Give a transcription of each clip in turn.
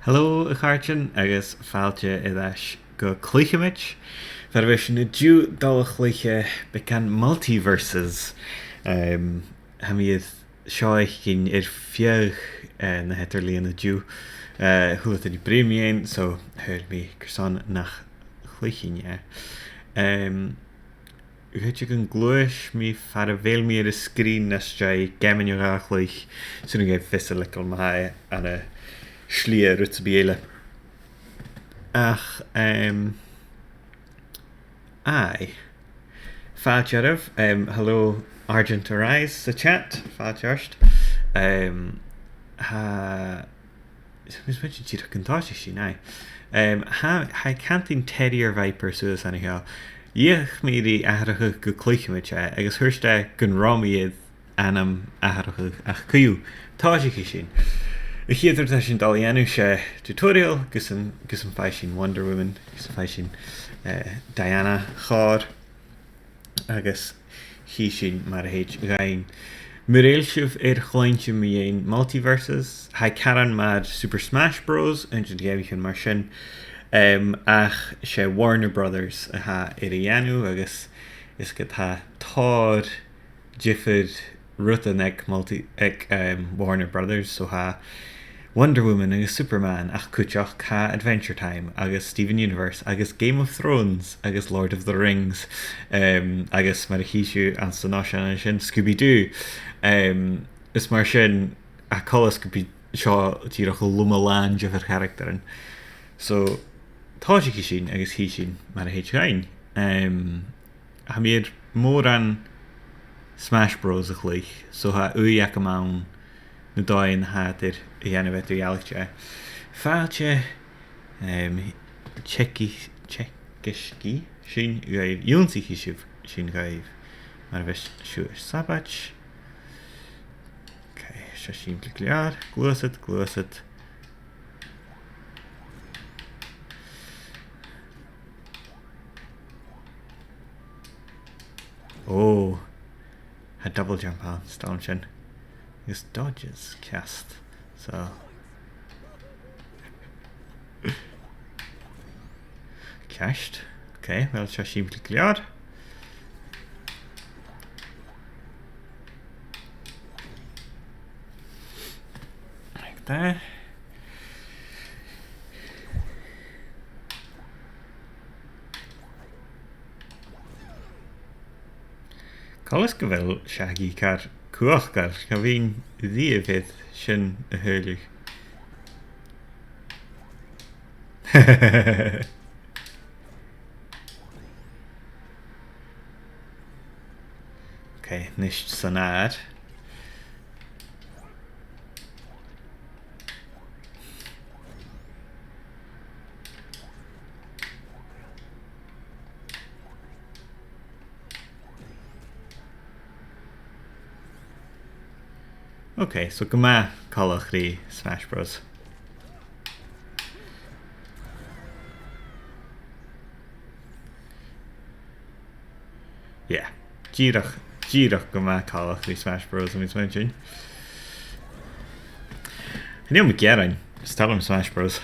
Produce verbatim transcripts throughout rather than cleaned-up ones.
Hello, a chàirdean, agus fàilte air ais gu Cluicheamaid. Far a bheil sinn an-diugh a' dol a chluich beagan MultiVersus. Em, tha mi air seo fhaicinn air feadh, eh, na h-eadar-lìon an-diugh. Eh, a h-uile duine a' bruidhinn mu dheidhinn, so shaoil mi carson nach chluichinn e. Em, Dh'fhaodte gun gluais mi far a bheil mi air an sgrìn às dèidh geama no dhà a chluich, 's urrainn dhomh fios a leigeil ma tha e ann an slighe no rud sam bith eile. Ach, em, aye. Fàilte oirbh, em, hello, Argent Arise sa chat, fàilte ort. Em, tha Is, is muid dìreach gun tòisich sinn, aye. Em, tha, tha Canteen Terrier Viper suas an seo. Dh'fheuch mi ri atharrachadh gu Cluicheamaid e, agus thuirt e gun robh mi air ainm atharrachadh, ach co-dhiù, tòisichidh sinn. A' chiad rud a tha sinn a' dol a dhèanamh, 's e tutorial, gus am, gus am faigh sinn Wonder Woman, gus am faigh sinn, eh, Diana chòir. Agus chì sinn mar a thèid dhuinn. Mura h-eil sibh air cluinntinn mu dheidhinn MultiVersus, tha e caran mar Super Smash Bros, aon de na geamaichean mar sin, em, ach 's e Warner Brothers a tha air a dhèanamh, agus is gu tha tòrr diofar rudan aig Multi-, aig, em, Warner Brothers, so tha Wonder Woman agus Superman, ach cuideachd tha Adventure Time agus Steven Universe agus Game of Thrones agus Lord of the Rings, em, agus mar a chì sibh anns an oisean sin, Scooby-Doo. Em, is mar sin, tha coltas gum bi seo dìreach loma-làn diofar charactaran. So, tòisichidh sinn agus chì sinn mar a thèid dhuinn. Em, Tha mi air mòran Smash Bros a chluich, so tha ùidh agam ann na dòighean a tha iad air a dhèanamh eadar-dhealaichte. Fàilte, em, teici-, teagasgaidh sinn dhuibh, ionnsaichidh sibh sinn dhuibh, mar a bhios sibh air sabaid. Ok, seo sìmplidh gu leòr, gluasad, gluasad. Oh, tha double jump ann, 's toil leam sin. Agus dodges ceart. So. Ceart. Ok, well, seo sìmplidh gu leòr. Like that. Coltas gu bheil Shaggy car cumhachdail, cha bhithinn riamh air sin a shaoileadh. Ok, a-nis san adhar. Ok, so gu math coltach ri Smash Bros. Yeah. Dìreach, dìreach gu math coltach ri Smash Bros, am measg sin. Chan eil mi ag iarraidh, 's toil leam Smash Bros.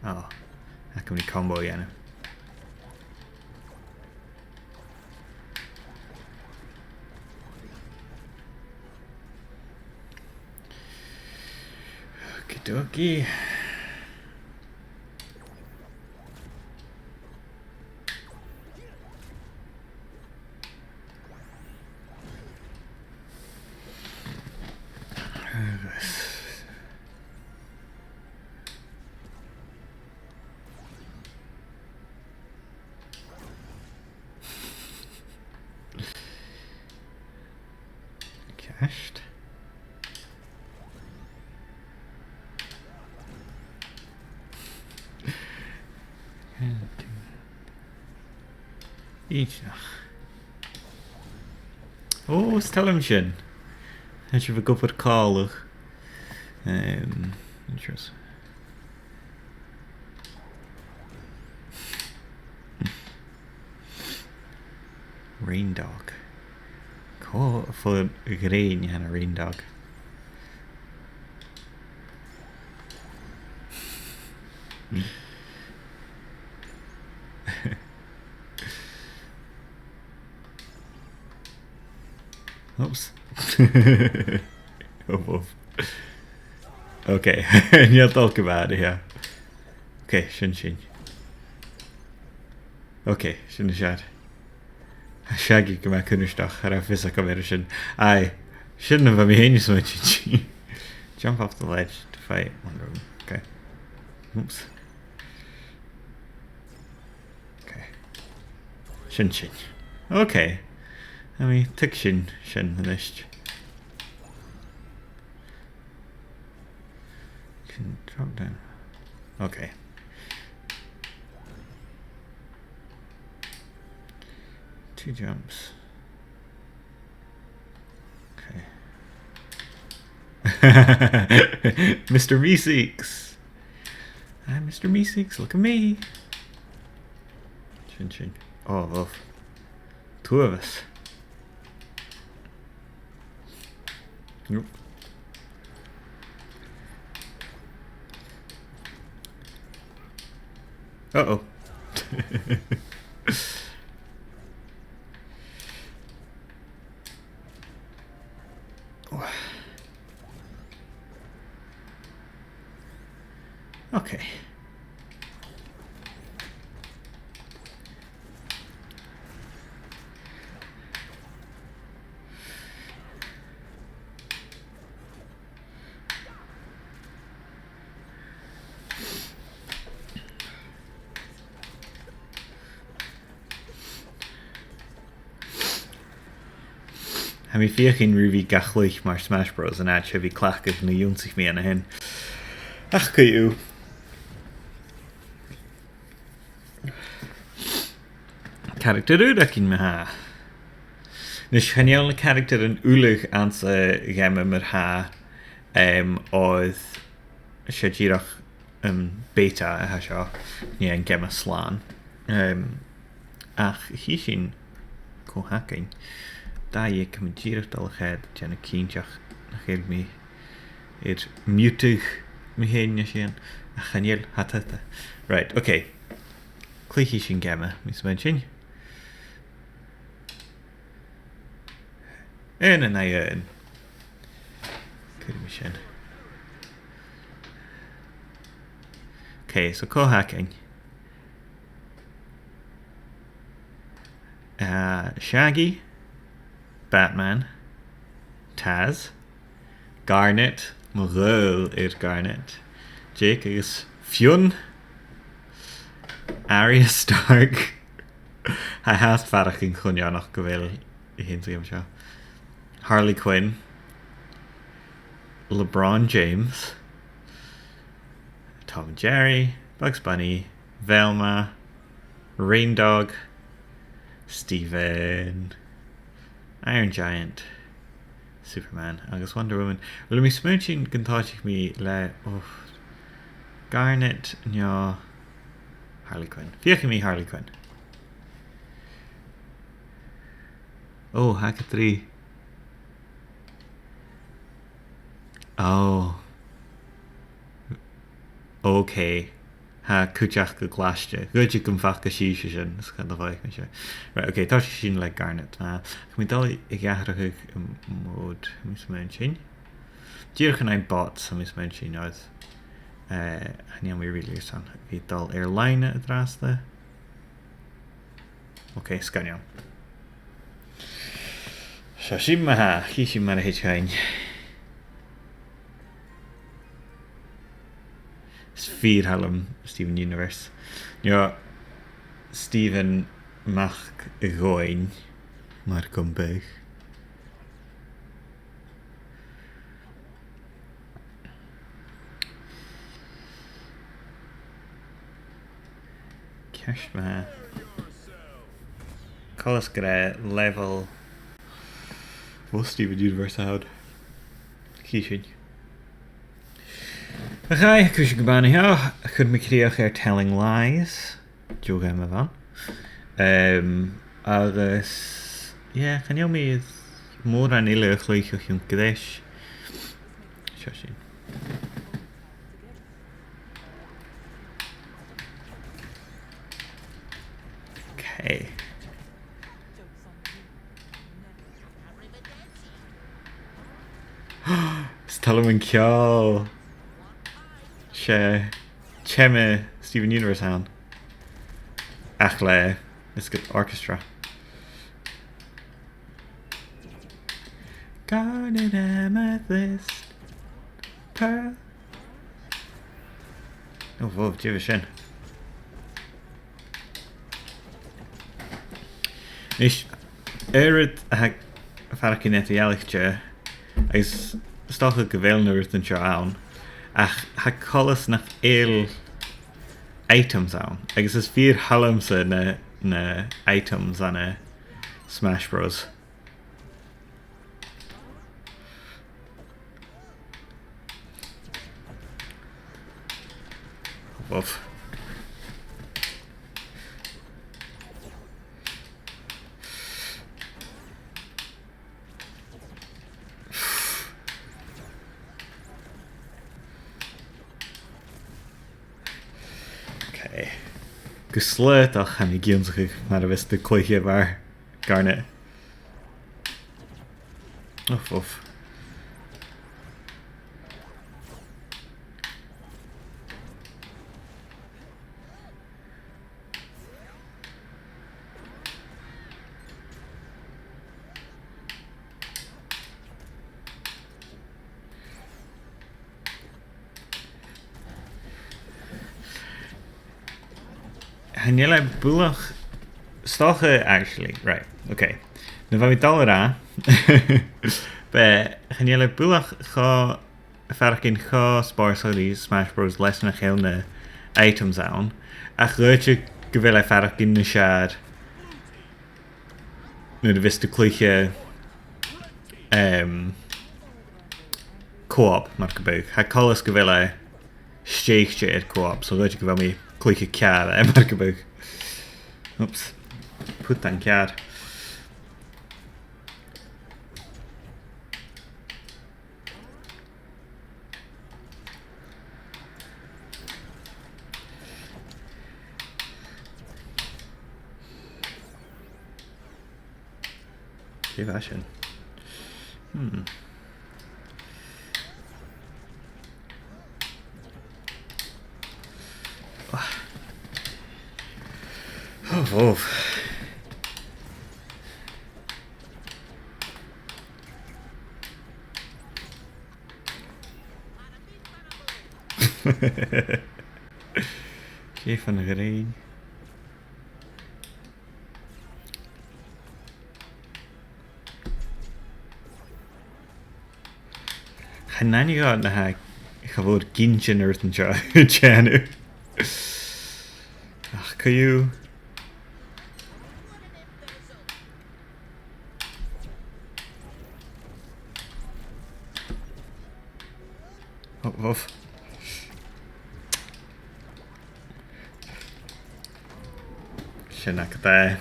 Oh, tha cuimhne combo a dhèanamh. Okie dokie. Ceart. Isteach. Ò, 's toil leam sin. Tha sibh ag obair còmhla. Em, interesting. Rain Dog. Cò fo ghrèin a th' ann an Rain Dog? Oops. Oh, woof. Okay, chan eil dol gu math, yeah. Okay, sin sin. Okay, sin a-nis e. Shaggy gu math cunnartach, cha robh fios agam air sin. Aye, sin a bha mi fhìn a' smaoineachadh. Jump off the ledge to fight Wonder Woman. Okay. Oops. Okay. Sin sin. Okay. Tha mi a' tuigsinn sin a-nis. Can drop down. Okay. Two jumps. Okay. Mister Meeseeks. Hi, Mister Meeseeks, look at me. Sin sin. Oh, love. Two of us. Nope. Uh-oh. Okay. Tha mi a' feuchainn ri bhith ga chluich mar Smash Bros an àite a bhith a' cleachdadh na dh'ionnsaich mi an sin. Ach co-dhiù. Caractar ùr againn ma-thà. Nis, chan eil na caractaran uile anns a' gheama mar-thà, em, oir 's e dìreach, em, beta a tha seo, nì an geama slàn. Em, ach chì sinn cò th' againn. Dà dhiog, tha mi dìreach a' dol a choimhead, dèanamh cinnteach nach eil mi air mute-adh mi fhìn an sin. Ach chan eil, tha, tha, tha. Right, okay. Cluichidh sinn geama, tha mi a' smaointinn. Aon an aghaidh aon. Cuiridh mi sin. Okay, so cò th' againn? Uh, Shaggy, Batman, Taz, Garnet, mo ghaol air Garnet, Jake agus Fionn, Arya Stark. Tha e fhathast a' faireachdainn cho neònach gu bheil i fhèin sa gheama seo. Harley Quinn, LeBron James, Tom and Jerry, Bugs Bunny, Velma, Rain Dog, Steven, Iron Giant, Superman agus Wonder Woman. Well, tha mi a' smaointinn gun tòisich mi le, oh, Garnet no Harley Quinn. Feuchaidh mi Harley Quinn. Oh, tha e trì. Oh. Okay. Tha cuideachd glaiste. Dh'fhaodadh gum faca sibhse sin, is cha do mhothaich mise. Right, okay, tòisichidh sinn le Garnet. Uh, tha mi a' dol a dh'atharrachadh am mode, tha mi a' smaointinn. Dìreach an aghaidh bots, tha mi a' smaointinn, oir, eh, chan eil mi really airson a bhith a' dol air-loidhne an-dràsta. Okay, sgoinneil. So, sin ma-thà, chì sinn mar a thèid dhuinn. Is fìor thoil leam Steven Universe. No, Steven Mac Dhòmhnaill, mar gum biodh. Ceist ma-thà. Coltas gur e level bho Steven Universe a th' ann. Chì sinn. Ach aidh, cùis gu bana seo, chuir mi crìoch air Telling Lies. Deagh gheama a bh' ann. Em, agus Yeah, chan eil mi mòran eile a chluich o chionn greis. Seo sinn. Okay. 'S toil leam an ceòl. 'S e Steven Universe a th' ann. Ach le, is gu orchestra. Garnet, amethyst, pearl. O, bhobh, dè bha sin? Nis, aon rud a tha a' faireachdainn eadar-dhealaichte, agus 's dòcha gu bheil na rudan seo ann, ach tha coltas nach eil items ann, agus is fìor thoil leamsa na, na items ann an Smash Bros. Woof. Okay. Gu slaodach, tha mi ag ionnsachadh mar a bhios tu a' cluiche mar Garnet. Uff, uff. Chan eil e buileach, 's dòcha, actually, right, okay. Nuair a bha mi dol a ràdh, bha, chan eil e buileach cho, a' faireachdainn cho spòrsail ri Smash Bros leis nach eil na items ann, ach dh'fhaodte gu bheil e a' faireachdainn nas fheàrr nuair a bhios tu a' cluiche, em, co-op, mar gum biodh. Tha coltas gu bheil e stèidhichte air co-op, so dh'fhaodte gu bheil mi a' cluiche ceàrr e, mar gum biodh. Oops. Putain ceàrr. Dè bha sin? Hmm. Oh, oh. Dè fon ghrèin? Chan aithne dhomh na tha cha mhòr gin sin air an seo a dhèanamh. Ach co-dhiù. Oh, woof. Sin agad e.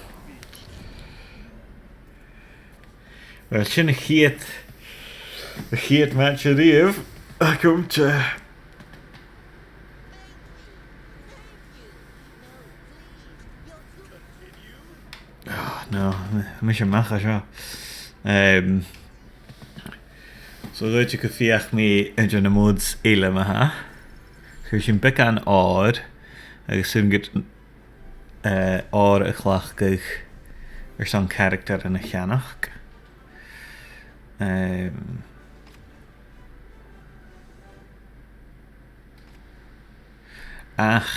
Uill, sin a' chiad, a' chiad match a-riamh agam-sa. Oh, no, mise a-mach à seo. Em, so, dh'fhaodte gum feuch mi aon de na modes eile ma-thà. Chuir sinn beagan òir, agus 's urrainn dhut, eh, òr a chleachdadh airson charactaran a cheannach. Em, Ach,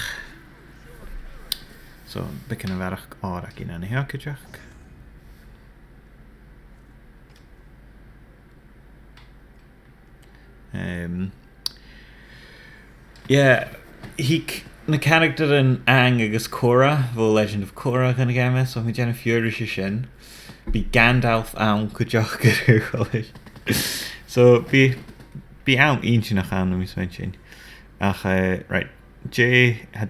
so, beagan a bharrachd òir againn an seo cuideachd. Em, yeah, thig na caractaran Aang agus Korra bho Legend of Korra dhan a' gheama, so tha mi a' dèanamh fiughair ris a sin. Bidh Gandalf ann cuideachd air a' choileis. So, bidh, bidh àm inntinneach ann, tha mi a' smaointinn. Ach, eh, right, dè, tha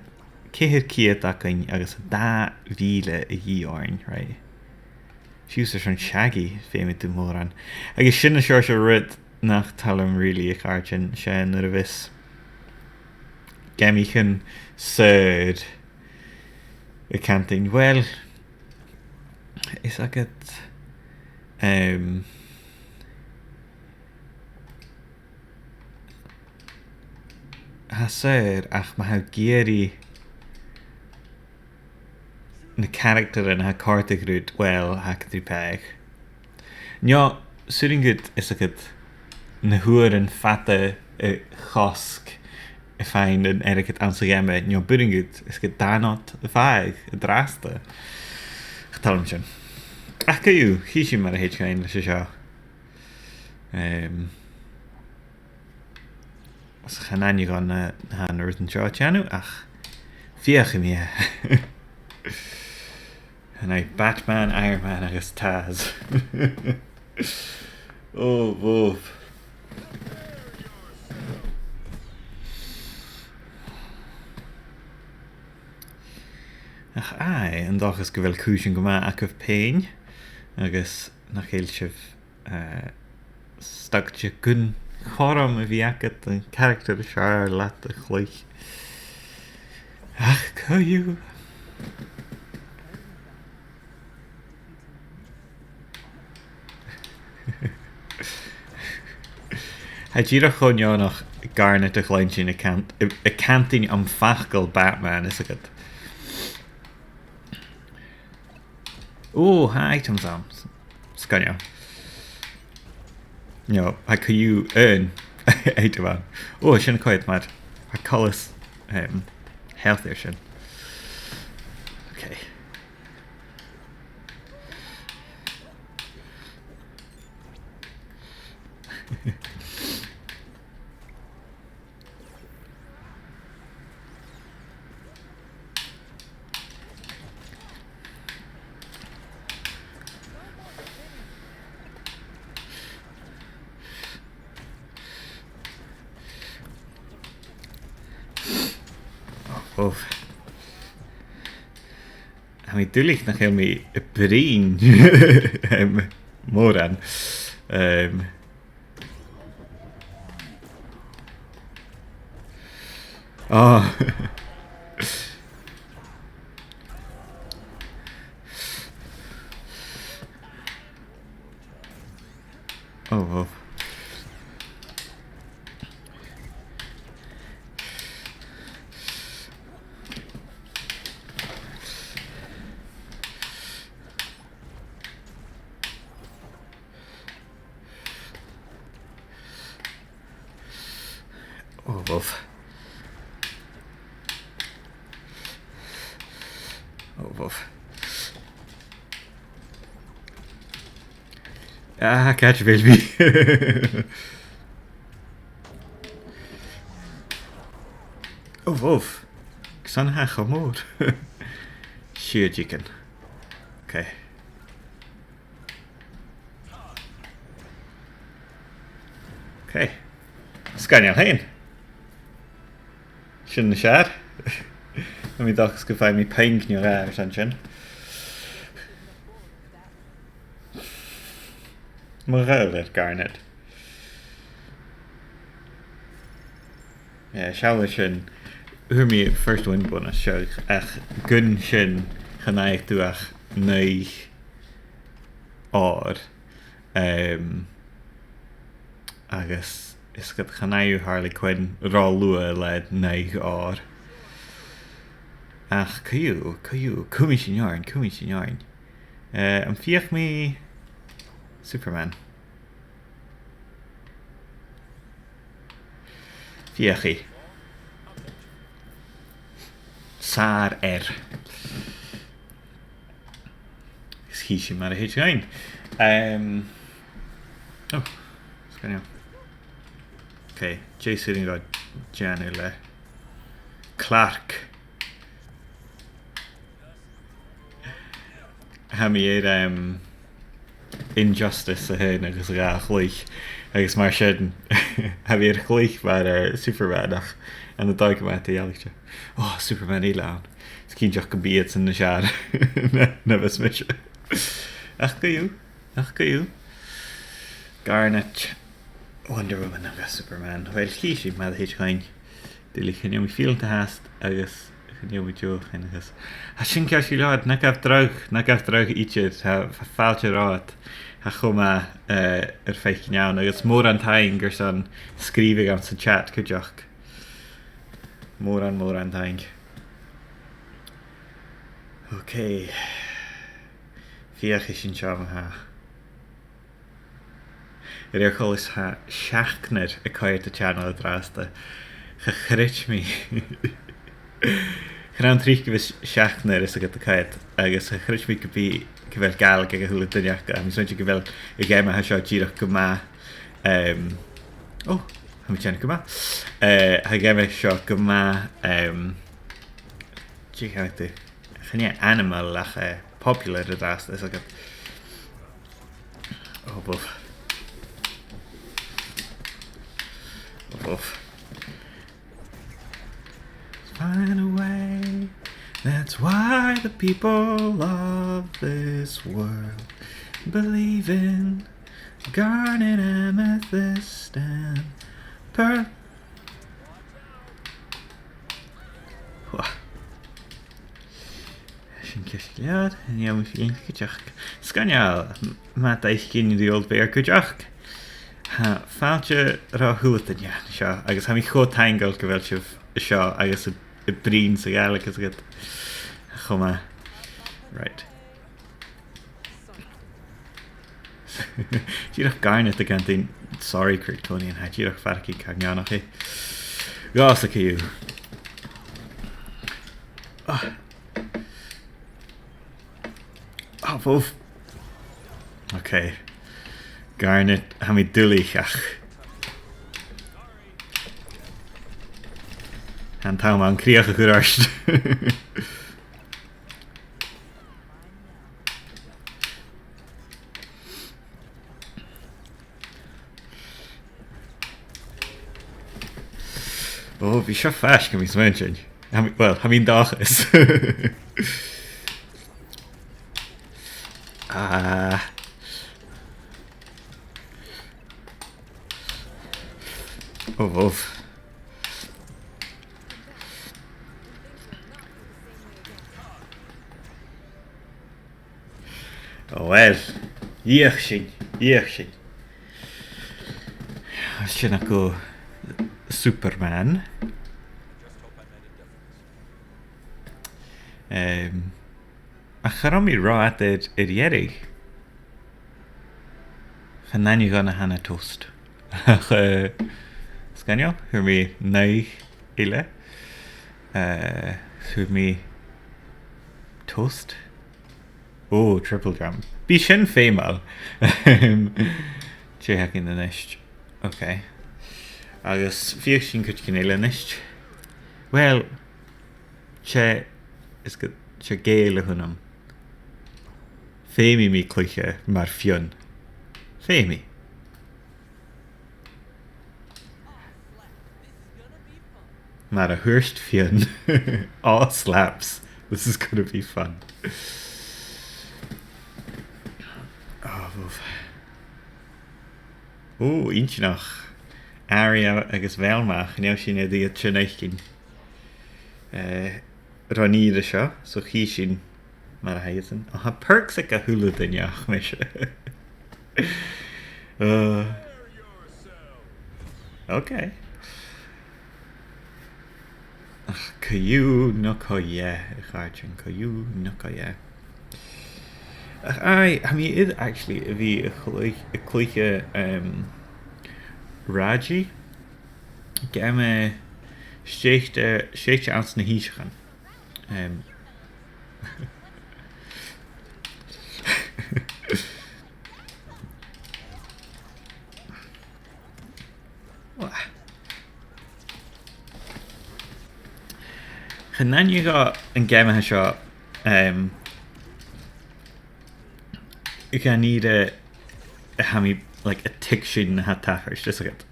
ceithir ceud againn agus tha dà mhìle a dhìth oirnn, right? Fiù 's airson Shaggy, feumaidh tu mòran. Agus sin an seòrsa rud nach toil leam really a chàirdean, 's e nuair a bhios geamaichean saor a' cantainn, well, is agad, em, tha saor ach ma tha gearan na caractaran a tha a' còrdadh riut, well, tha agad ri pàigheadh. No, 's urrainn dhut, is agad, na h-uairean fada a chosg a' faighinn an airgead anns a' gheama, no b' urrainn dhut, is agad, dà not a phàigheadh an-dràsta. Cha toil leam sin. Ach co-dhiù, chì sinn mar a thèid dhuinn leis a seo. Em, Is chan aithne dhomh na, na, na rudan seo a dhèanamh, ach feuchaidh mi e. Chan e Batman, Iron Man agus Taz. Ò, bhò. Ach aye, an dòchas gu bheil cùisean gu math agaibh fhèin, agus nach eil sibh eh, stagte gun chothrom a bhith agad an caractar as fheàrr leat a chluich. Ach co-dhiù. Tha e dìreach cho neònach Garnet a chluinntinn a' cant-, a', a' cantainn am facal Batman, is agad. Ò, tha items ann. Sgoinneil. No, tha co-dhiù aon item ann. Ò, sin a' coimhead mar tha coltas, em, health air sin. Okay. Ò. Tha mi duilich nach eil mi a' bruidhinn, em, mòran. Em, Ah. Oh, oh. Oh, bhobh. Oh, bhobh. Ah, càit a bheil mi? Oh, bhobh. Carson a tha e cho mòr? Siud thugainn. Okay. Okay. Sgoinneil fhèin. Sin nas fheàrr. Tha mi an dòchas gum faigh mi puing no dhà airson sin. Mo ghaol air Garnet. Eh, seall air sin. Fhuair mi first win bonus seo, ach gun sin chan fhaigheadh tu ach naoi òr. Em, agus is gu chan fhaigh thu Harley Quinn ro luath le naoi òr. Ach co-dhiù, co-dhiù, cumaidh sinn oirnn, cumaidh sinn oirnn. Eh, am feuch mi Superman? Feuchaidh. Sàr air. Is chì sinn mar a thèid dhuinn. Em, oh, sgoinneil. Okay, dè 's urrainn dhomh dèanamh le Clark? Tha mi air, em, Injustice a h-aon agus a dhà a chluich, agus mar sin, tha mi air cluich mar, eh, Superman, ach ann an dòigh gu math eadar-dhealaichte. Oh, Superman eile ann. Is cinnteach gum bi iadsan nas fheàrr na, na bhios mise. Ach co-dhiù, ach co-dhiù. Garnet, Wonder Woman agus Superman. Uill, chì sinn mar a thèid dhuinn. Duilich, chan eil mi fileanta fhathast agus chan eil mi deònach fhaighinn agus. Tha sin ceart gu leòr, na gabh dragh, na gabh dragh idir, tha, tha fàilte romhad. Tha e cho math, eh, ur faicinn ann agus mòran taing airson sgrìobhadh anns a' chat cuideachd. Mòran, mòran taing. Ok. Feuchaidh sinn seo ma-thà. A rèir choltais tha seachdnar a' coimhead an channel an-dràsta. Cha chreid mi. Chan ann tric gu bheil seachdnar is a' coimhead, agus cha chreid mi gum bi, gu bheil Gàidhlig aig a h-uile duine aca. Tha mi a' smaointinn gu bheil a' gheama seo dìreach gu math, em, o, tha mi a' dèanamh gu math. Eh, tha a' gheama seo gu math, em, dè chanadh tu? Chan e animal ach, eh, popular an-dràsta, is agad. Oh, boof. Oh, boof. Find a way. That's why the people of this world believe in garnet, amethyst and pearl. Wah. Sin ceart gu leòr, chan eil mi fileanta cuideachd. Sgoinneil, m-, ma tha thu a' faicinn The Old Bear cuideachd. Tha fàilte ro a h-uile duine an seo, agus tha mi cho taingeil gu bheil sibh an seo agus a', a' bruidhinn sa Ghàidhlig agus agad. Cho math. Right. Dìreach Garnet a' cantainn, "Sorry, Kryptonian," tha e dìreach a' faireachdainn car neònach e. Dh'fhàs e co-dhiù. Ah. Ah, bhobh. Ok. Garnet, tha mi duilich ach. An t-àm an crìoch a chur ort. Ò, bha seo faisg, tha mi a' smaointinn. Tha mi, well, tha mi an dòchas. Ah. Ò, bhobh. Ò, uill. Dh'fheuch sinn, dh'fheuch sinn. Sin agaibh Superman. Em, ach cha robh mi ro fhada air, air dheireadh. Chan aithne dhomh na tha na toast. Ach, eh, sgoinneil, fhuair mi naoi eile. Eh, fhuair mi toast. Ò, triple jump. Bidh sin feumail. Em, dè th' againn a-nis? Ok. Agus feuch sinn cuideigin eile a-nis. Well, 's e, is gu, 's e Gael a th' annam. Feumaidh mi cluiche mar Fionn. Feumaidh. Mar a thuirt Fionn. Aw, slaps. This is gonna be fun. Oh, bhobh. Ò, inntinneach. Arya agus Velma, chan eil sinn air iad sin fhaicinn. Eh, ron ìre seo, so chì sinn mar a tha iadsan. Ach tha perks aig a h-uile duine ach mise. Uh, ok. Ach co-dhiù no co-dheth, a chàirdean, co-dhiù no co-dheth. Ach aye, tha mi air actually a bhith a' cluich-, a' cluiche, um, Raji. Geama, eh, stèidhichte, stèidhichte anns na h-Innseachan. Um, Chan aithne dhomh an geama seo, um, gun ìre a tha mi, like, a' tuigsinn na tha tachairt, just like it.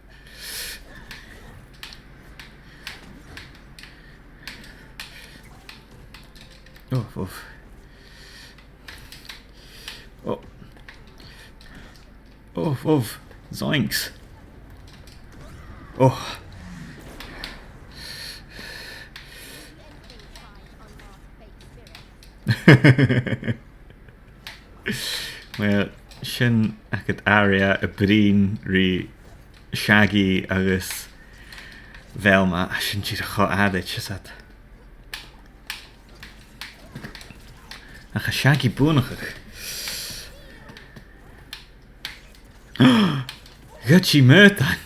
Oh, oh. Oh. Oh, oh, zoinks. Oh. Well, sin agad Arya a' bruidhinn ri Shaggy agus Velma, a, sin dìreach cho àraid, is that. Ach a Shaggy buannachadh. Ghoid i m' aodann.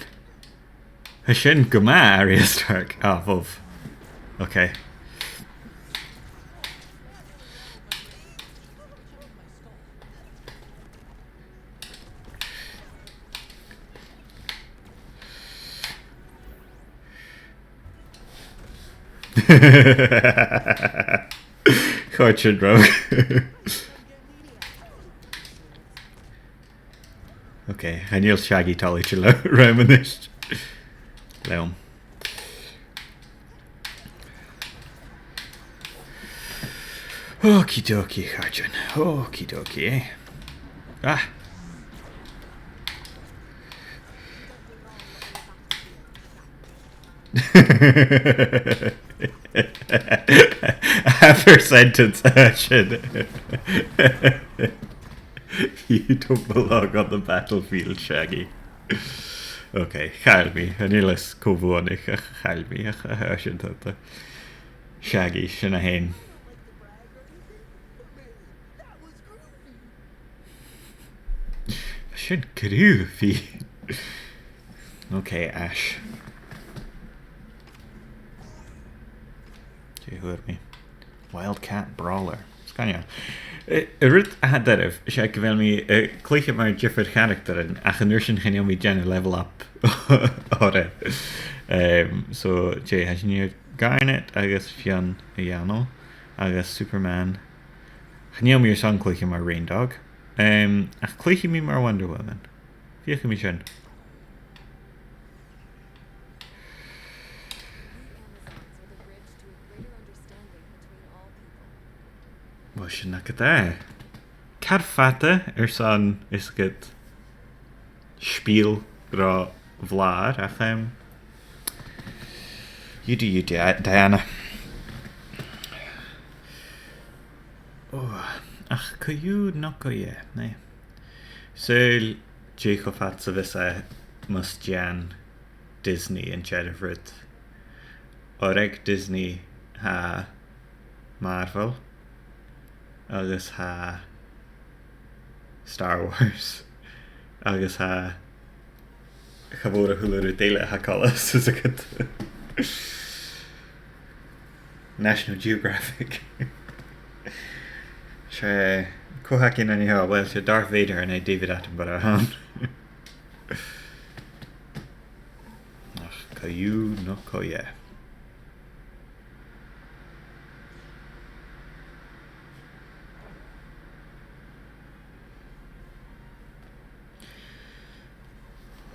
Tha sin gu math Arya Stark. Ah, bhobh. Okay. Chòrd sin rium. Okay, chan eil Shaggy toilichte le, rium a-nis. Leam. Okie dokie, a chàirdean. Okie dokie, eh? Ah. Half her sentence, uh, sin. You don't belong on the battlefield, Shaggy. Okay, chaill mi. Chan eil fhios cò bhuannaich, ach chaill mi, ach, ach, ach sin tha, tha. Shaggy, sin e fhèin. Sin groovy. Okay, Ashe. Dè fhuair mi? Wildcat Brawler. Sgoinneil. Eh, an rud a tha doirbh, 's e gu bheil mi, eh, cluiche mar diofar charactaran, ach an uair sin chan eil mi a' dèanamh level up orra. Em, so, dè, tha sinn air Garnet agus Fionn a dhèanamh, agus Superman. Chan eil mi airson cluiche mar Rain Dog. Em, ach cluichidh mi mar Wonder Woman. Feuchaidh mi sin. Uill, sin agad e. Car fada airson, is agad, spiel ro bhlàr, ach, em, you do you, Di-, Diana. Oh, ach co-dhiù no co-dheth, nè? Saoil dè cho fad 's a bhios e mus dèan Disney an dearbh rud. Oir aig Disney tha Marvel, agus tha Star Wars, agus tha, cha mhòr a h-uile rud eile a tha coltach, is agad, National Geographic. 'S e, cò th' againn an-diugh? Uill, 's e Darth Vader an e David Attenborough a th' ann. Ach co-dhiù no co-dheth.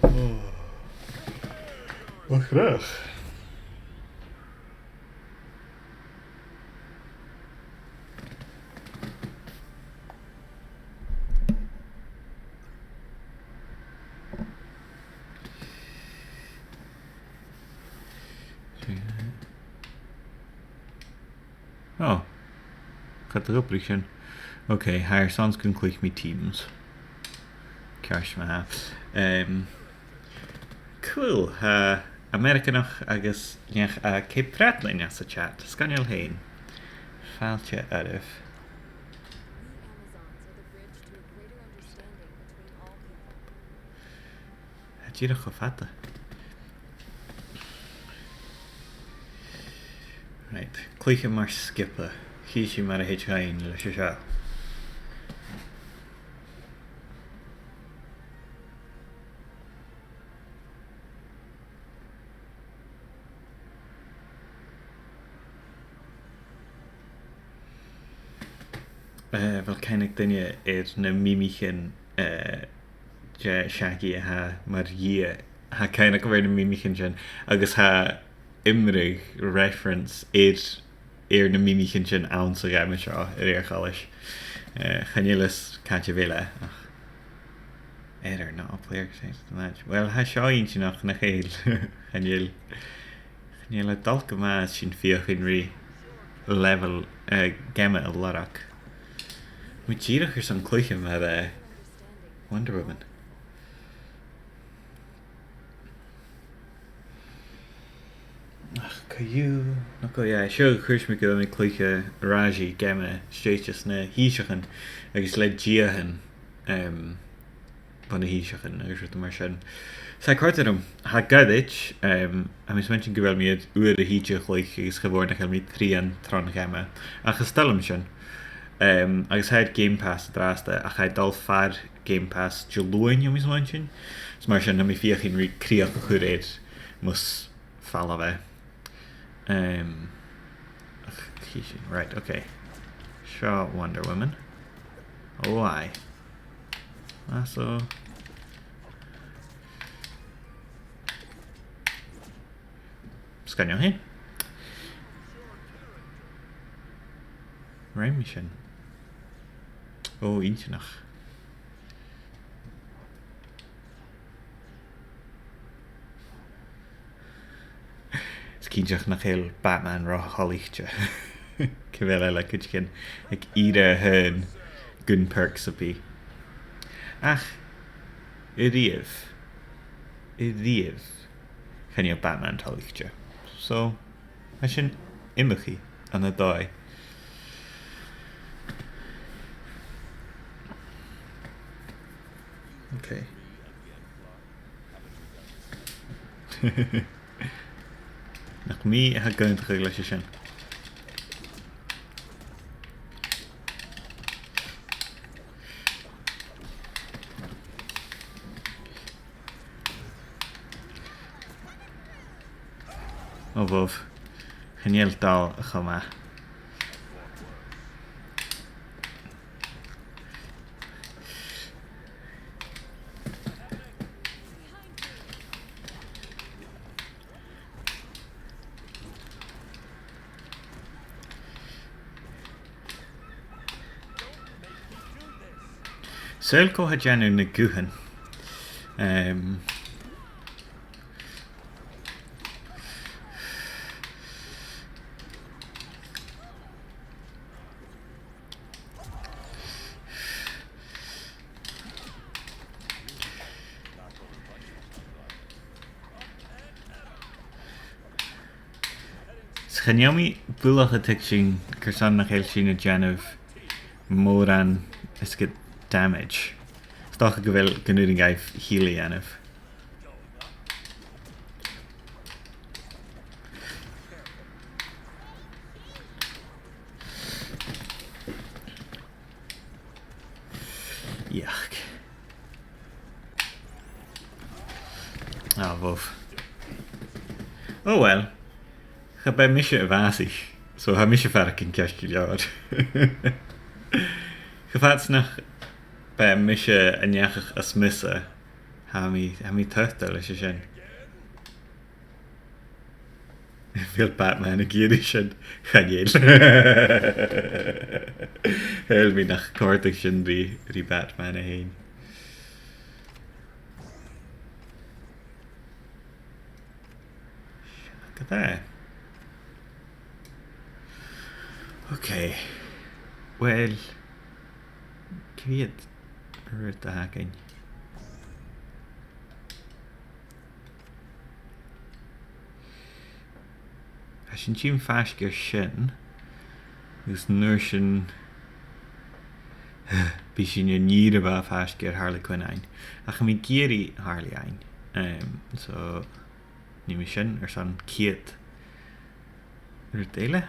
Oh. Mo chreach. Oh. Cad a dh'obraich sin? Ok, tha e airson 's gun cluich mi Teams. Ceart ma-thà. Em, cool. Tha Ameireaganach agus neach à Cape Bradley anns a' chat. Sgoinneil fhèin. Fàilte oirbh. Tha e dìreach cho fada. Right, cluiche mar sgioba. Chì sinn mar a thèid dhuinn leis a seo. Eh, a bheil cuimhne aig duine air na mimichean, eh, de Shaggy a tha mar dhia? Tha cuimhne agam air na mimichean sin, agus tha iomradh, reference, air, air na mimichean sin anns a' gheama seo, a rèir choltais. Eh, chan eil fhios càit a bheil e, ach error, not all players connected to the match. Well, tha seo inntinneach, nach eil? Chan eil, chan eil e a' dol gu math sin feuchainn ri level, eh, geama a lorg. Tha mi dìreach airson cluiche mar, eh, Wonder Woman. Ach, co-dhiù, no co-dhiù, seo a chuir mi gu bheil mi a' cluiche Raji, geama stèidhichte sna h-Innseachan, agus le diathan, em, bho na h-Innseachan, agus rudan mar sin. 'S e a' còrdadh rium, tha e goirid, em, tha mi a' smaointinn gu bheil mi air uair a thìde a chluich, agus cha mhòr nach eil mi trian tron gheama. Ach is toil leam sin. Em, agus tha e air Game Pass an-dràsta, ach tha e a' dol far Game Pass Diluain, tha mi a' smaointinn. Is mar sin, tha mi a' feuchainn ri crìoch a chur air mus falbh e. Em, ach, chì sinn. Right, okay. Seo Wonder Woman. Oh, aye. Lasso. Sgoinneil fhèin. Rinn mi sin. Ò, inntinneach. Is cinnteach nach eil Batman ro thoilichte. Gu bheil e le cuideigin aig ìre a h-aon gun perks a bhith. Ach, a-riamh, a-riamh, chan eil Batman toilichte. So, tha sin iomchaidh ann an dòigh. Okay. Nach mi a tha ag aontachadh leis a sin. Ò, bhobh. Chan eil dol cho math. Saoil cò tha a' dèanamh na guthan. Em, 'S chan eil mi buileach a' tuigsinn carson nach eil sinn a' dèanamh mòran is gu damage. 'S dòcha gu bheil, gun urrainn dhaibh heal a dhèanamh. Yuck. Ah, bhobh. Oh well. Cha b' e mise a bhàsaich, so tha mise a' faireachdainn ceart gu leòr. Cha b' e 's nach b' e mise an neach as miosa, tha mi, tha mi toilichte leis a sin. A bheil Batman ag iarraidh sin? Chan eil. Shaoil mi nach còrdadh sin ri, ri Batman e fhèin. Gu bheil. Okay. Well, cò mheud rud a th' againn? Tha sinn a' tighinn faisg air sin, agus an uair sin, bidh sinn an ìre mhath faisg air Harley Quinn fhaighinn. Ach tha mi ag iarraidh Harley fhaighinn. Em, so, nì mi sin airson ceud rud eile.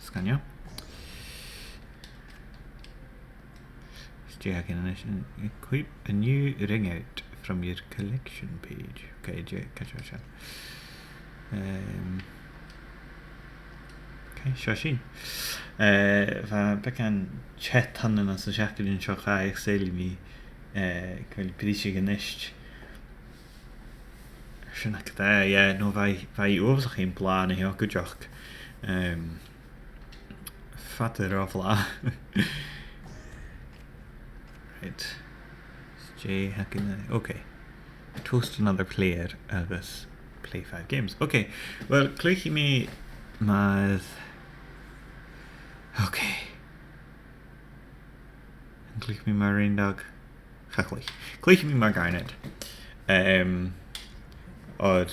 Sgoinneil. Is dè th' againn a-nis? Equip a new ring out from your collection page. Okay, dè, càit a bheil sin? Em, okay, seo sinn. Eh, bha beagan chat ann an, anns na seachdainean seo chaidh, ach saoilidh mi, eh, gu bheil briseadh a-nis. Sin agad e, yeah, no, bha, bha e uabhasach fhèin blàth an seo cuideachd. Em, Fada ro bhlàth. Right. Stay hacking. Okay. Toast another player agus play five games. Okay. Well, cluichidh mi mar... Okay. An cluich mi mar Rain Dog? Cha chluich. Cluichidh mi mar Garnet. Um, oir...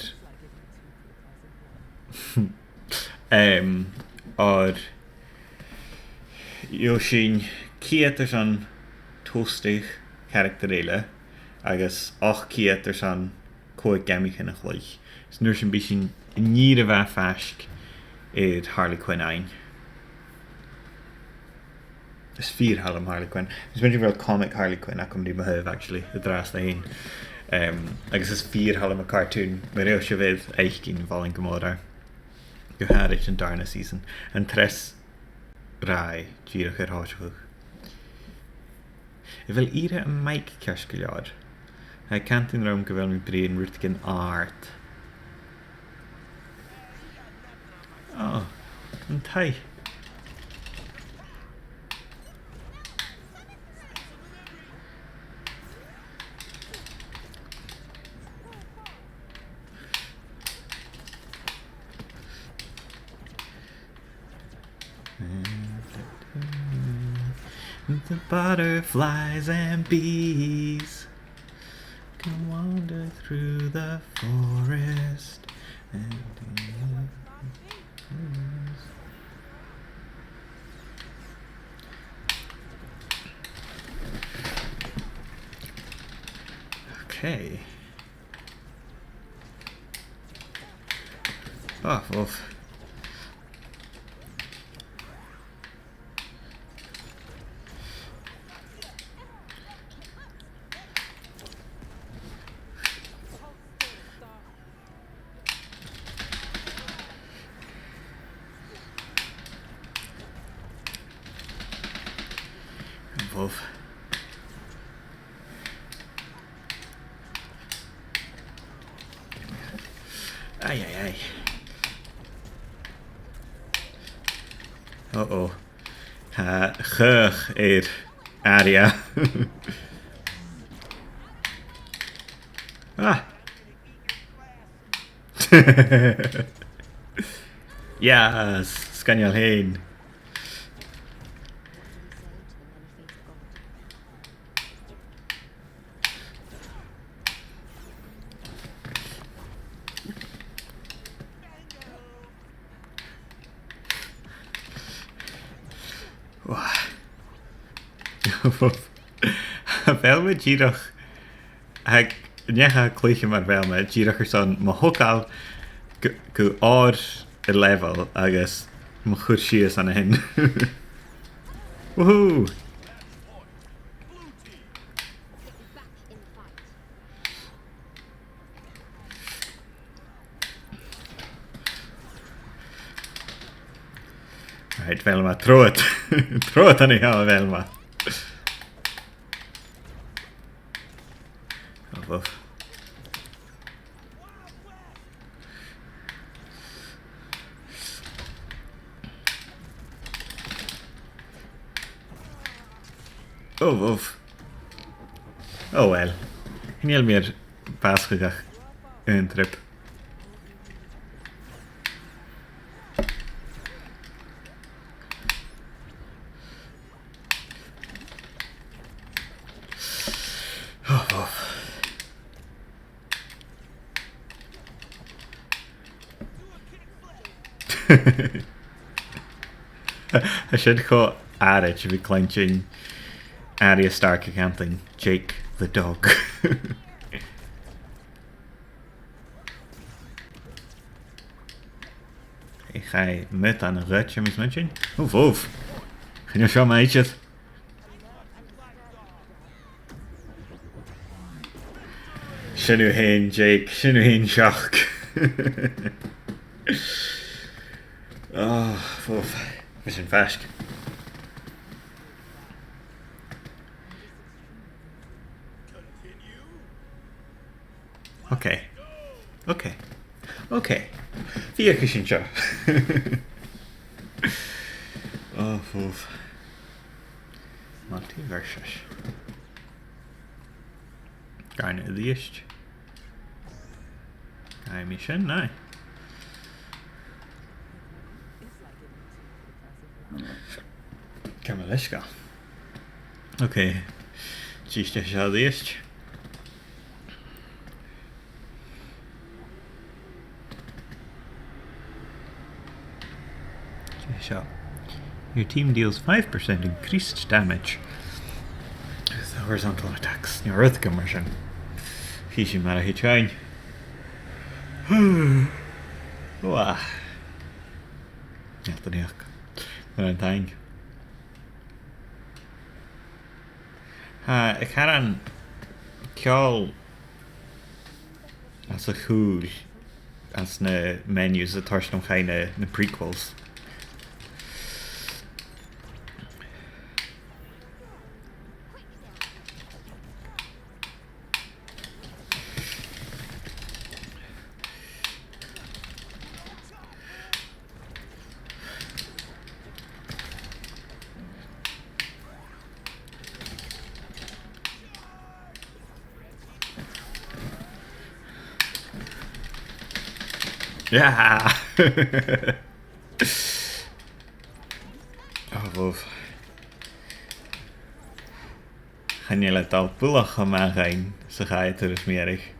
um, oir gheibh sinn ceud airson toast character eile agus ochd ceud airson còig geamaichean a chluich. Is an uair sin bidh sinn an ìre mhath faisg air Harley Quinn fhaighinn. Is fìor thoil leam Harley Quinn. Is mi a' smaoineachadh gu bheil comic Harley Quinn agam ri mo thaobh, actually, an-dràsta fhèin. Um, agus is fìor thoil leam a' chartùn, mar a tha sibh air fhaicinn, mholainn gu mòr e. Gu h-àraid an dàrna season. An treas ràith, dìreach air tòiseachadh. A bheil ìre am mic ceart gu leòr? Tha e a' cantainn rium gu bheil mi a' bruidhinn rudeigin àrd. Oh, an taigh. The butterflies and bees can wander through the forest and... Okay. Oh, well. Above. Aye, aye, aye. Uh-oh. Tha caoch air Arya. Ah. Yes, sgoinneil fhèin. Bha mi dìreach, ag, neach a' cluiche mar a bha mi, dìreach airson mo thogail gu, gu ord a level agus mo chur sìos an sin. Woohoo! Right, Velma, trobhad. Trobhad an seo, Velma. Oh, woof. Oh, woof. Oh well. Chan eil mi air bàsachadh ach aon trip. Oh, woof. Tha sin cho àraid a bhith a' cluinntinn Arya Stark a' cantainn Jake the dog. Chaidh, chaidh meud ann an goid, tha mi a' smaointinn. Ò, bhobh. Chan eil seo math idir. Sin thu fhèin, Jake. Sin thu fhèin, Seoc. Ò, bhobh. Bha sin faisg. Okay. Okay. Okay. Feuchaidh sinn seo. Ò, Ò, fòbh. Multiversus. Gabhaidh mi a-rithist. Gabhaidh mi sin, aye. Ciamar a leisgeul? Ok. Dìreach seo a-rithist. Seo. Your team deals five percent increased damage with horizontal attacks. Nì rud gu mar sin. Chì sinn mar a thèid dhuinn. Wah. Neart an each. Mar an taing. Tha, a' chànan ceòl anns a' chùl, anns na menus a' toirt nam chuimhne na prequels. Yeah! Oh, love. Chan eil e a' dol buileach cho math dhuinn sa chaidh turas mìorbhaich.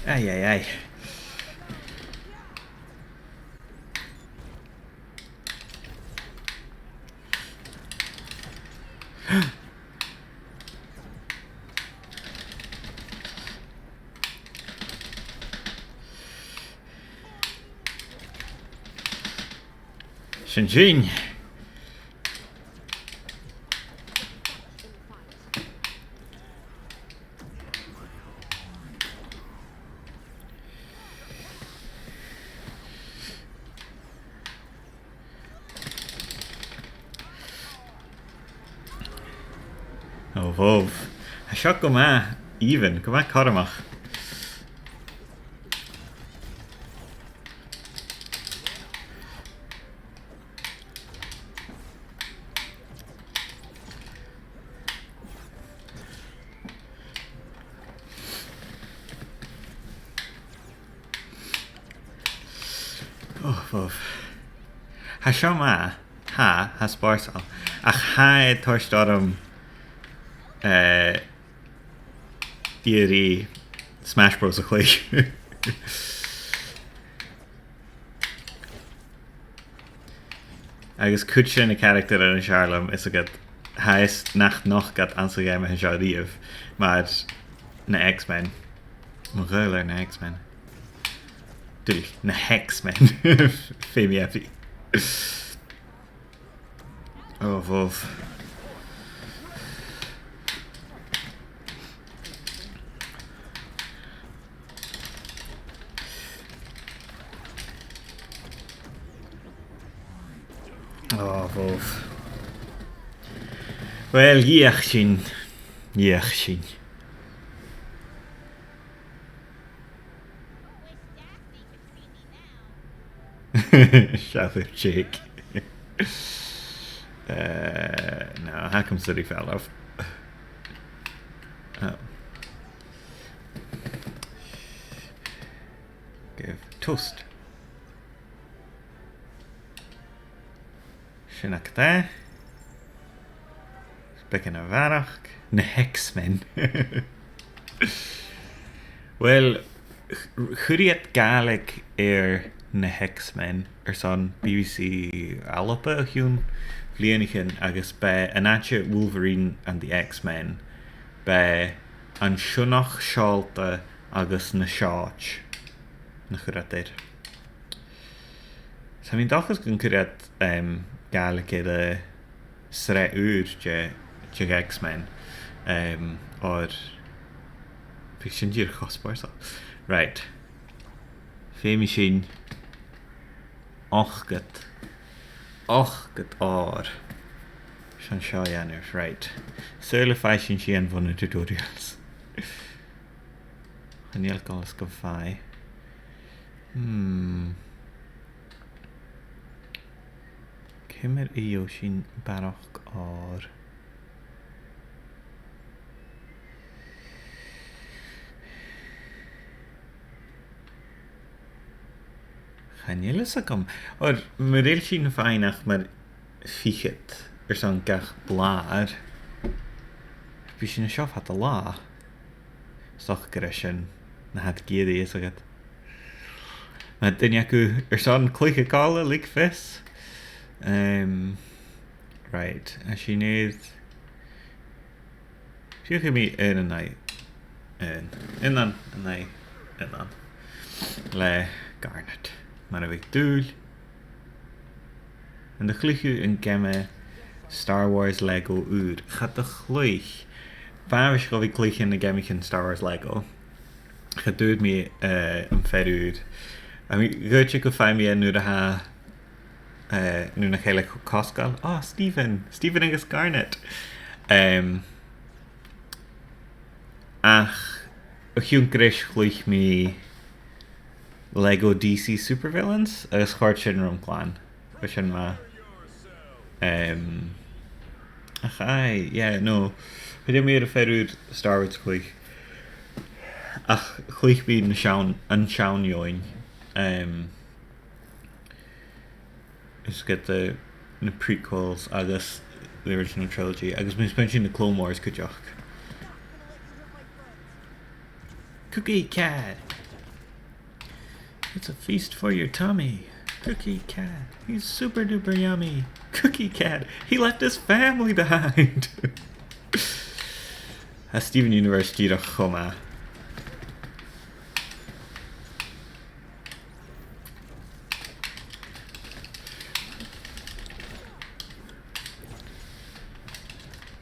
Ai, ai, ai. Sin sin. Ò, bhobh. Tha seo gu math even, gu math cothromach. Ò, bhobh. Tha seo math. Tha, tha spòrsail. Ach tha e a' toirt orm, eh, iarraidh Smash Bros a chluich. Agus cuid de na caractaran as fheàrr leam, is agad, tha fhios nach nochd iad anns a' gheama seo a-riamh, mar na X-Men. Mo ghaol air na X-Men. Duilich, na Hex-Men. Feumaidh e bhith. Ò, bhobh. Ò, bhobh. Uill, dhìochuimhnich. Dhìochuimhnich. Seall air Jake. Eh, no, tha e gu math soirbheachail. Oh. Give toast. Sin agad e. Beagan a bharrachd. Na Hex-Men. Uill, ch-, chuir iad Gàidhlig air na Hex-Men airson B B C Alba o chionn bhliadhnaichean agus b' e an àite Wolverine and the X-Men, b' e an sionnach seòlta agus na seòid na chuir iad air. Tha mi an dòchas gun cuir iad, em, Gàidhlig air an t-sreath ùr de de dh'X-Men. Um, oir bhiodh sin dìreach cho spòrsail. Right. Feumaidh sinn ochdad. Ochdad òr. Sin seo a dhèanamh, right. Saoil am faigh sinn sìon bho na tutorials. Chan eil coltas gum faigh. Hmm. Ciamar a gheibh sinn barrachd òr? Chan eil fhios agam. Oir mura h-eil sinn a' faighinn ach mar fichead airson gach blàr, bidh sinn an seo fad an latha. 'S dòcha gur e sin na tha iad ag iarraidh, fhios agad. Ma tha duine agaibh airson cluiche còmhla, leig fios. Um, right, a sin iad. Feuchaidh mi aon an aghaidh aon. Aon an aghaidh aon. Le Garnet. Mar a bhiodh dùil. An do chluich thu an geama Star Wars Lego ùr? Cha do chluich. B' àbhaist dhomh a bhith a' cluich na geamaichean Star Wars Lego. Cha d' fhuair mi, eh, am fear ùr. I mean, dh'fhaodte gum faigh mi e nuair a tha, eh, nuair nach eil e cho cosgail. Ah, Stephen! Stephen agus Garnet! Em, ach, o chionn greis chluich mi Lego D C Supervillains, agus chòrd sin rium glan. Bha sin math. Em, ach aye, yeah, no. Chuir mi air am fear ùr Star Wars a chluich. Ach chluich mi na seann, an seann fheadhainn. Em, is gu na, na prequels agus the original trilogy, agus mi a' smaointinn na Clone Wars cuideachd. Cookie Cat! It's a feast for your tummy. Cookie Cat. He's super duper yummy. Cookie Cat. He left his family behind. Tha Steven Universe dìreach cho math.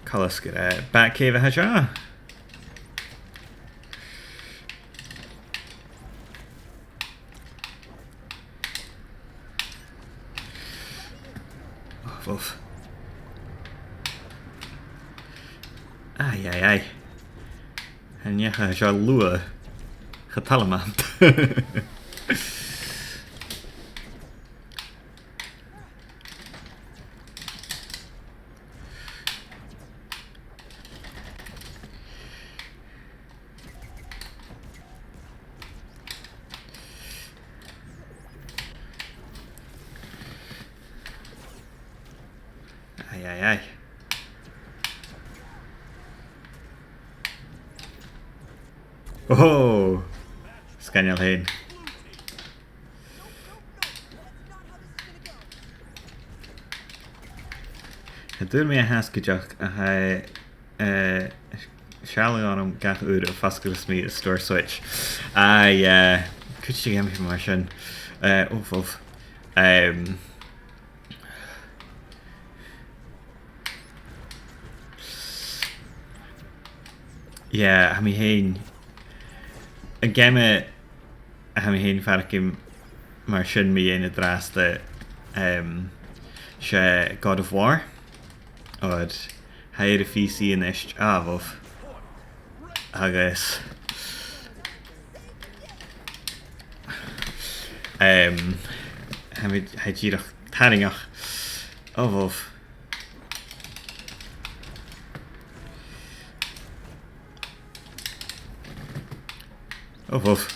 Coltas gur e Batcave a tha seo. Uf, uf. Ai, ai, ai. An neach a tha seo luath? Cha toil leam iad. Ai, ai, ai. Oh! Sgoinneil fhèin. Cha d' fhuair mi e fhathast cuideachd, ach tha, eh, sealladh orm gach uair a fosglas mi an stór Switch. Aye, eh, cuid de gheamaichean mar sin. Eh, uf, uf. Em, yeah, tha mi fhèin. An geama a tha mi fhèin a' faireachdainn mar sin mu dheidhinn an-dràsta, em, 's e God of War. Oir tha e air a' P C a-nis, ah, bhobh. Agus, em, tha mi, tha e dìreach tarraingeach. Oh, bhobh. Oh, bhobh.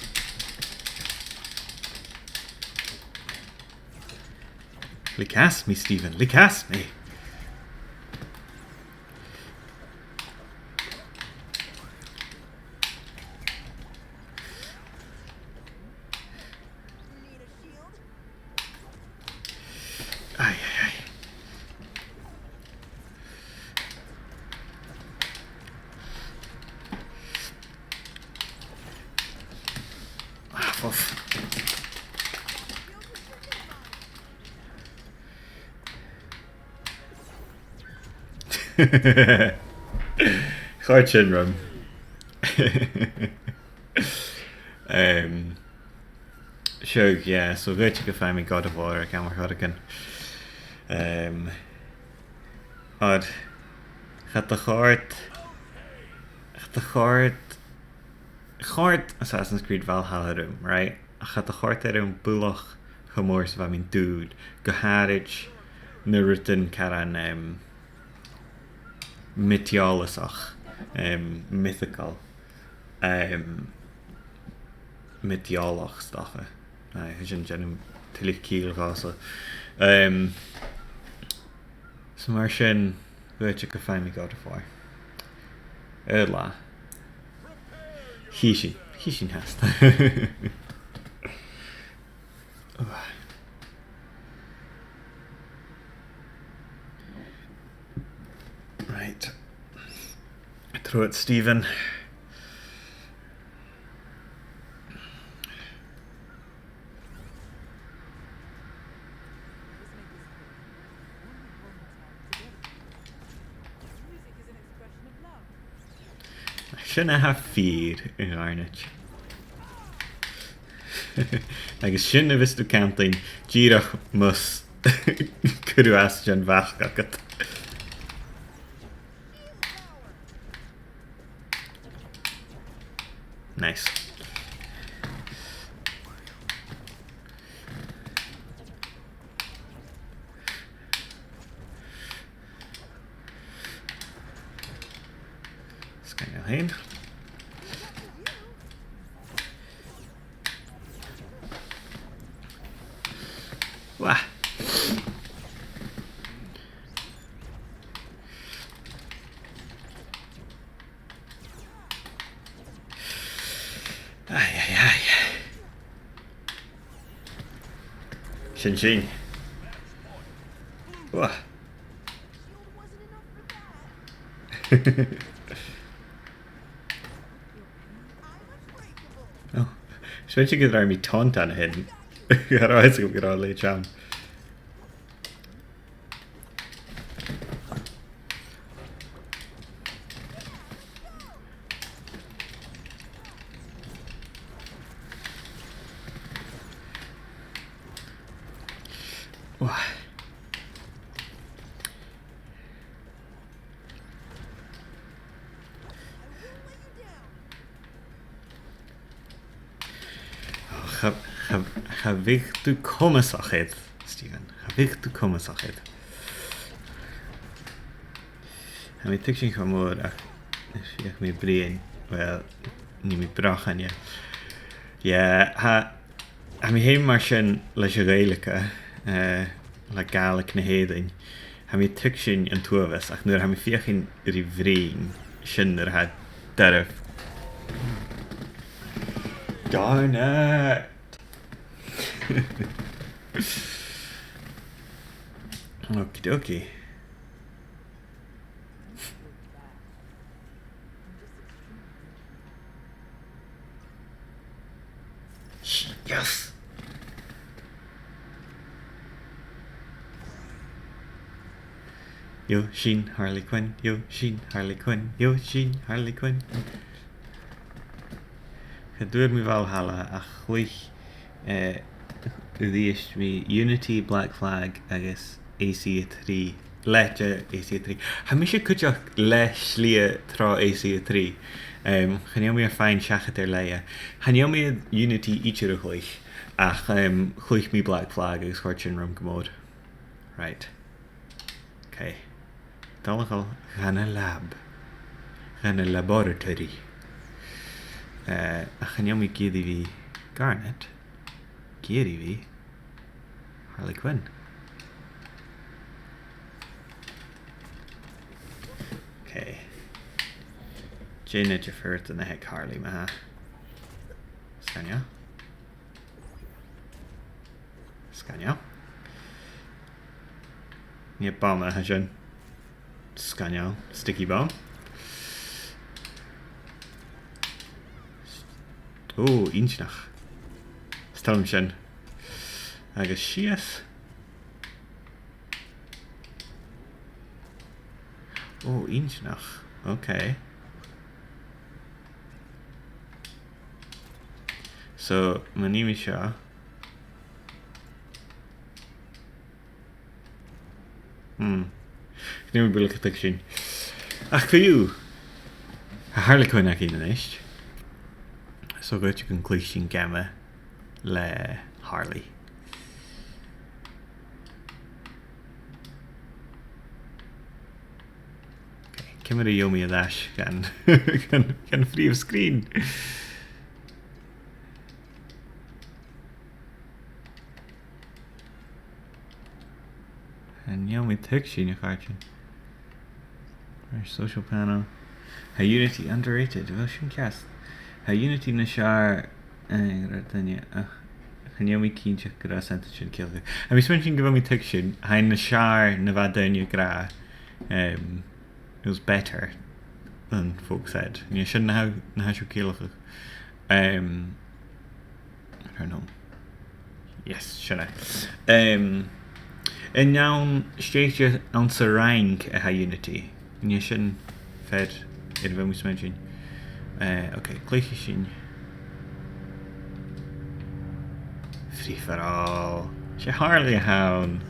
Leig às mi, Steven, leig às mi. Ai, ai, ai. Ah, fuff. Chòrd sin rium. Um, sure, yeah, so dh'fhaodte gum faigh mi God of War aig àm air choreigin. Um, oir cha do chòrd, cha do chòrd, chòrd Assassin's Creed Valhalla rium, right? Ach cha do chòrd e rium buileach cho mòr 's a bha mi an dùil, gu h-àraid na rudan caran, um, miotalaiseach, um, mythical, um, miotalach, 's dòcha. Aye, tha sin a' dèanamh tuilleadh ciall dhòmhsa. Um, so mar sin, dh'fhaodte gum faigh mi God of War. Air latha. Chì sinn, chì sinn fhathast. Right. Trobhad, Stephen. Sin a tha fìor, a Gharnet. Agus sin a bhios tu a' cantainn, dìreach mus cuir thu às dhan bhac agad. Nice. Sgoinneil fhèin. Wah. Ai, ai, ai. Sin sin. Wah. Oh, 's fhios gun robh mi taunt an sin. Gun robh fhios agam gun robh e leth-cheann. Wah. Cha, cha, cha bhiodh tu comasach air, Stephen. Cha bhiodh tu comasach air. Tha mi a' tuigsinn cho mòr ach feuch mi bruidhinn, well, nì mi brochan, yeah. Yeah, tha, tha mi fhìn mar sin leis a' Ghaeilge, eh, le Gàidhlig na h-Èireann. Tha mi a' tuigsinn an t-uabhas, ach nuair a tha mi a' feuchainn ri bhruidhinn, sin nuair a tha e doirbh. Darn it! Okie dokie. Yes. Yo, sin Harley Quinn, yo, sin Harley Quinn, yo, sin Harley Quinn. Cha d' fhuair mi Valhalla ach chluich, eh, a-rithist mi Unity, Black Flag agus A C a trì. Leithid de A C a trì. Tha mise cuideachd le slighe tro A C a trì. Em, chan eil mi air faighinn seachad air leatha. Chan eil mi air Unity idir a chluich, ach, em, chluich mi Black Flag agus chòrd sin rium gu mòr. Right. Okay. Dol a dhol dhan a' lab. Dhan a' laboratory. Eh, ach chan eil mi ag iarraidh a bhith Garnet. Ag iarraidh a bhith Harley Quinn. Okay. Dè na diofar aig Harley, ma-thà. Sgoinneil. Sgoinneil. Nì bom a tha sin. Sgoinneil. Sticky bomb. Ò, inntinneach. 'S toil leam sin. Agus sìos. Ò, inntinneach. Ok. So, ma nì mi seo. Hmm. Chan eil mi buileach a' tuigsinn. Ach co-dhiù, tha Harley Quinn againn a-nis. So, dh'fhaodte gun cluich sinn geama le Harley. Okay, ciamar a gheibh mi air ais dhan, dhan, dhan phrìomh sgrìn? Chan eil mi a' tuigsinn, a chàirdean. Ar social panel. Tha Unity underrated. Well, sin ceart. Tha Unity nas fheàrr, eh, ri daoine, ach chan eil mi cinnteach gun robh an sentence sin a' ciallachadh. Tha mi a' smaointinn gu bheil mi a' tuigsinn, tha e nas fheàrr na bha daoine ag ràdh, um, it was better than folks said. An e sin na tha, na tha sibh a' ciallachadh? Um, I don't know. Yes, sin e. Um, an ann stèidhichte anns an Fhraing a tha Unity? An e sin fear air a bheil mi a' smaointinn? Eh, okay, cluichidh sinn Free for All. 'S e Harley a th' ann.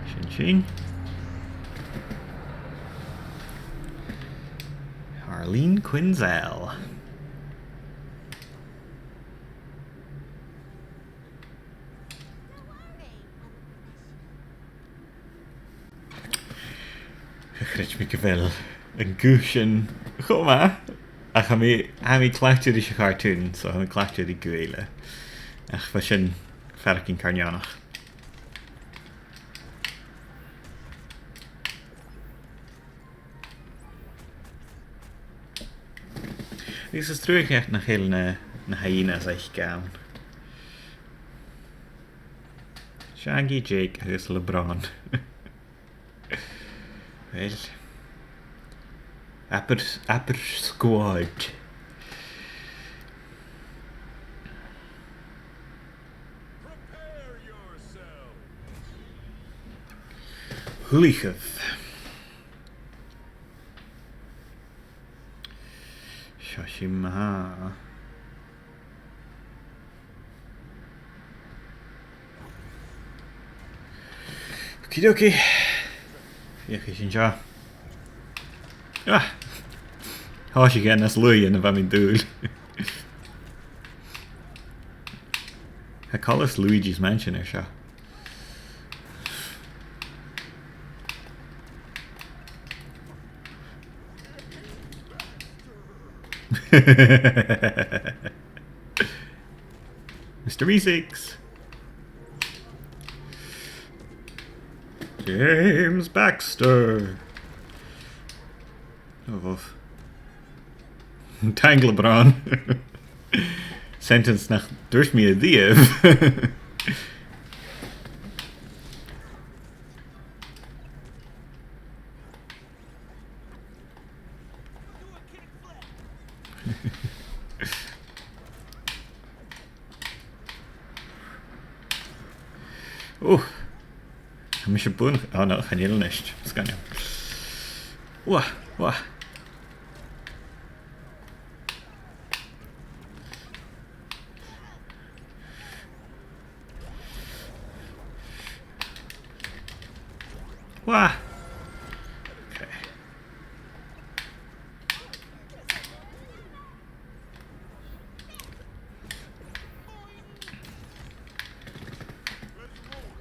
Sin sin. Harleen Quinzel. Chreid mi gu bheil an guth sin cho math. Ach tha mi, tha mi cleachdte ris a' chartùn, so tha mi cleachdte ri guth eile. Ach bha sin faireachdainn car neònach. Agus is truagh nach eil na, na hyenas aice ann. Shaggy, Jake agus LeBron. Well, abair, abair squad. Thuilich. Seo sinn ma-thà. Okie dokie. Feuchaidh sinn seo. Ah! Thòisich e nas luaithe na bha mi an dùil. Tha coltas Luigi's Mansion air seo. Mister Meeseeks. James Baxter. Oh, uff. Taing LeBron. Sentence nach tuirt mi a-riamh. Ò. Tha mise buan-, oh no, chan eil a-nis. Sgoinneil. Wah, wah. Wah. Okay.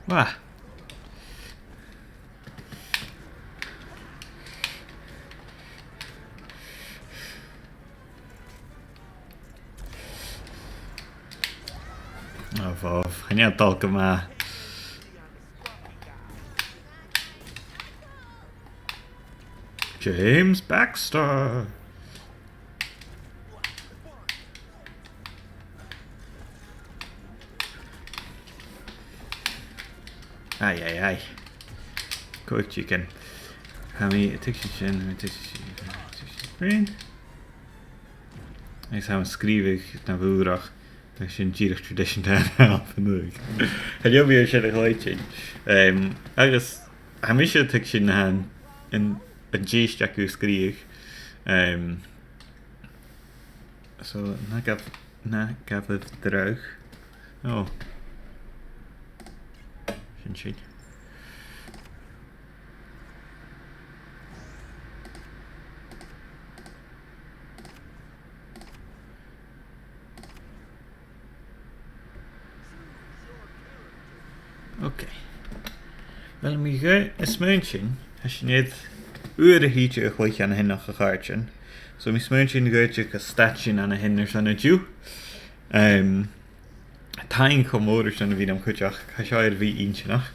Wah. Oh, bhobh. Chan eil e a' dol gu math. James Baxter. Aye, aye, aye. Còig chicken. Tha mi a' tuigsinn sin, tha mi a' tuigsinn sin, tha mi a' tuigsinn sin. Agus tha mi a' sgrìobhadh na bhùrach, tha sin dìreach tradition dhan Alba Nuadh. Chan eil mi air sin a chluinntinn. Em, agus tha mise a' tuigsinn na tha an, an, an dithis aca a' sgrìobhadh. Em, So, na gabh, na gabhaibh dragh. Oh. Sin sin. Ok. Uill, mi a' smaointinn, tha sinn air uair a thìde a chluich an sin ach a chàirdean. So, mi a' smaointinn gun tèid a stad sinn an sin airson an-diugh. Um, taing cho mòr airson a bhith nam chuideachd, tha seo air a bhith inntinneach.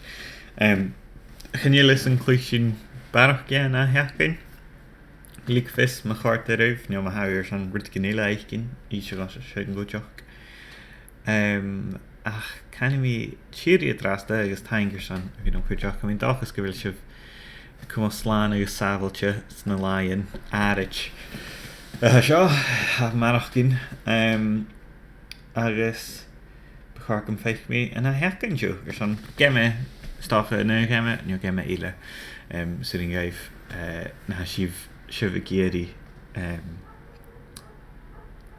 Um, chan eil fhios an cluich sinn barrachd dheth an ath-sheachdain. Leig fios ma chòrd e ribh, no ma tha thu airson rudeigin eile fhaicinn, innsibh dhuinn sin cuideachd. Um, ach canaidh mi tìoraidh an-dràsta agus taing airson a bhith nam chuideachd. Tha mi an dòchas gu bheil sibh a' cumail slàn agus sàbhailte sna làithean àraid a tha seo, a tha a' maireachdainn. Um, agus bu chòir gum faic mi an ath-sheachdain sibh airson geama, 's dòcha an aon gheama, no geama eile. Um, 's urrainn dhuibh, eh, na tha sibh, sibh ag iarraidh, um,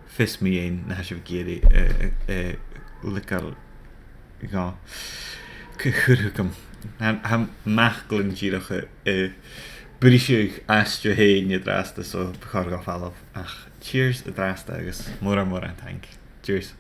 fios mu dheidhinn, na tha sibh ag iarraidh, eh, eh, eh, leigeil dhomh, c-, chur thugam. Tha, tha m' fhaclan dìreach a', a' briseadh aiste fhèin an-dràsta, so bu chòir dhomh falbh. Ach cheers an-dràsta agus mòran, mòran taing. Cheers.